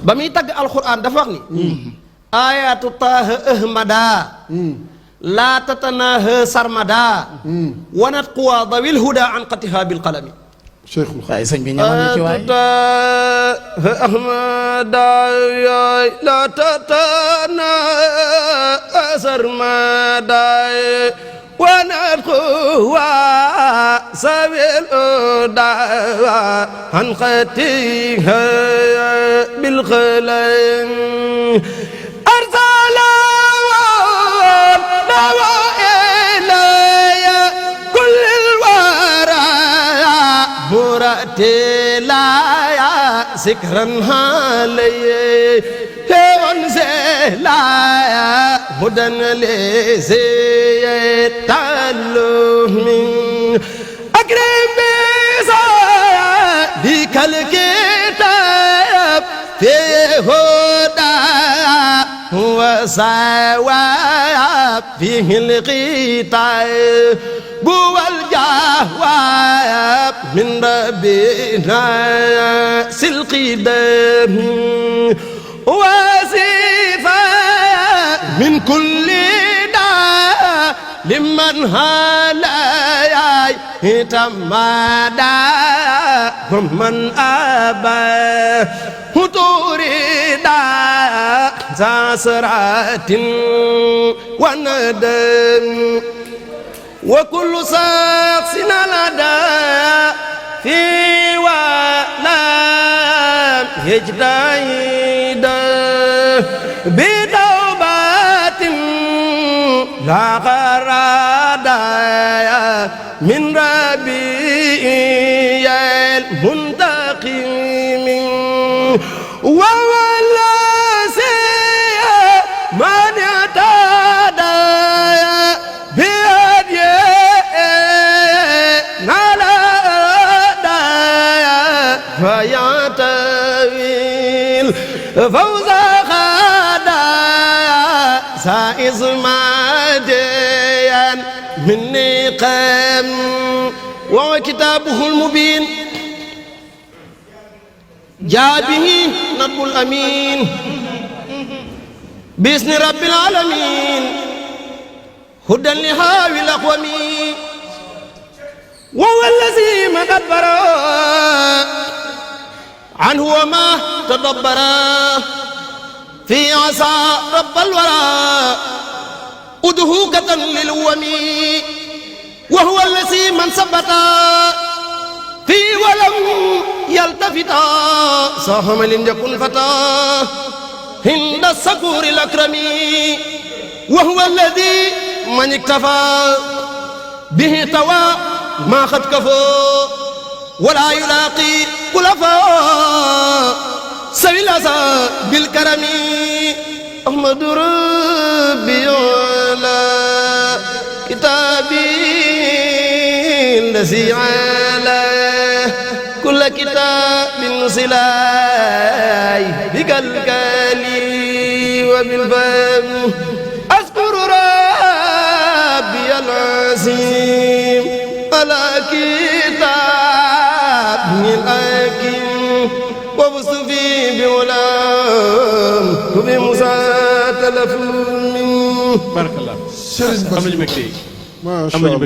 ba muy tagg alxuraan dafa wax ni ayatu taaha ahmada laa tatanaha sarmada wanat quwa dawil huda an qatiha bil qalami Cheikhul waaye sëñ bi ñamal ñu ci waay ahmada laa tatanaha sarmada wanat quwa sawil huda an qatiha bil qalami تلايا سكرا علي وانزلايا هدى لزي تعلم أكرم بزايا ديك الكتاب في هدى وسوايا فيه القتال بو الجواب من ربنا سلقدام وصفا من كل داء لمن هلايا تمادا ومن أبى تريدا ساسرات وندم وكل شخص لدى في ولم يجتهد بتوبة لا غرد من ربي المنتقم وهو الذي من اهتدى فيعتويل فوز خدا سائز ماديا من نقم وكتابه المبين جاء به نبي الأمين بإذن رب العالمين هدى لهاوي الأقوم وهو الذي من أدبر عنه وما تدبر في عصا رب الورى أدهوكة للوم وهو الذي من ثبت في ولم يلتفت صاحب يكن فتى عند الصقور الأكرم وهو الذي من اكتفى به توى ما قد كفى ولا يلاقي كلفا سوي الأسى بالكرم أحمد ربي على كتابي الذي على كل كتاب نزلاي بكالكالي وبالفم أذكر ربي العظيم على كتاب الحكيم وبصفي بغلام وبموسى تلف من بارك الله. Serigne Bass. am nañu mbégte yi. Macha Allah.